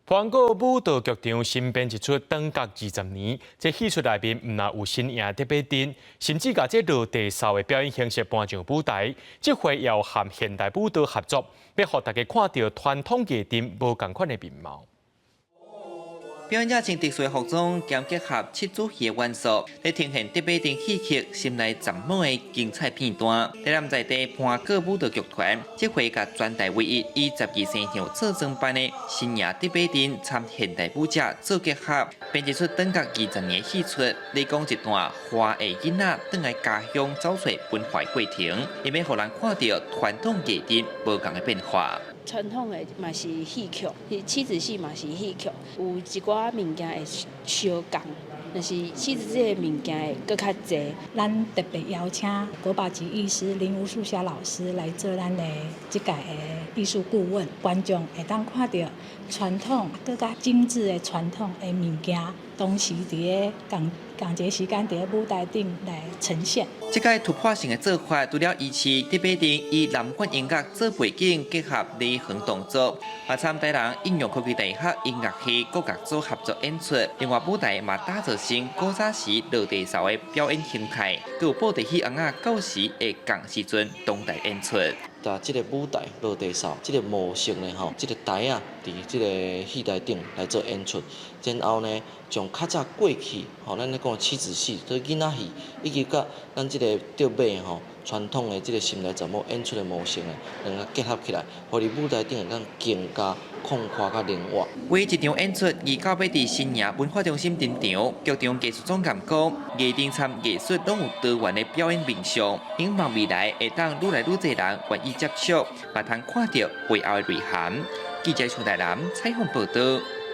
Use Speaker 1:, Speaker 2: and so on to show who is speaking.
Speaker 1: 盤古舞蹈劇場新編一齣《轉角二十年》，這戲出內面毋但有新穎竹馬陣，甚至共這落地掃的表演形式搬上舞台。這回又和現代舞蹈合作，欲予大家看著傳統藝陣無仝款的面貌。
Speaker 2: 表演者穿特殊的服裝，兼結合七子戲的元素，來呈現竹馬陣戲曲心內十幕的精彩片段。台南在地盤古舞蹈劇團，這回共全台唯一以十二生肖做裝扮的新穎竹馬陣參現代舞者做結合，編一齣轉角二十年的戲出，來講一段華裔囡仔轉來家鄉找揣文化過程，欲予人看著傳統藝陣無仝的變化。
Speaker 3: 傳統的嘛是戲曲，七子戲嘛是戲曲，有一寡物件會相仝，但是七子這个物件會閣較濟。
Speaker 4: 咱特別邀請國寶級藝師林吳素霞老師來做咱的這屆的藝術顧問，觀眾會當看著傳統閣較精緻的傳統的物件，同時佇咧仝仝一个時間佇咧舞台頂來呈現。
Speaker 2: 這個突破性的做法，除了維持竹馬陣以南管音樂做背景，結合禮行動作，嘛參台南應用科技大學音樂系國樂組合作演出。另外舞台嘛打造成古早時落地掃的表演形態，閣有布袋戲尪仔舊時的仝時陣同台演出。
Speaker 5: 佇這个舞台落地掃，這个模式呢吼，這个台仔佇這个戲台頂來做演出，然後呢，將較早過去吼，咱咧講七子戲、這囡仔戲，以及佮咱這個竹馬吼傳統的這个心內十幕演出的模式呢，兩个結合起來，予佇舞台頂會當更加曠闊佮靈活。
Speaker 2: 唯一場演出，二九欲佇新營文化中心登場。劇場藝術總監講，藝陣參藝術攏有多元的表演面向，希望未來會當愈來愈濟人願意接觸，嘛通看著背後的內涵。記者徐台南採訪報導。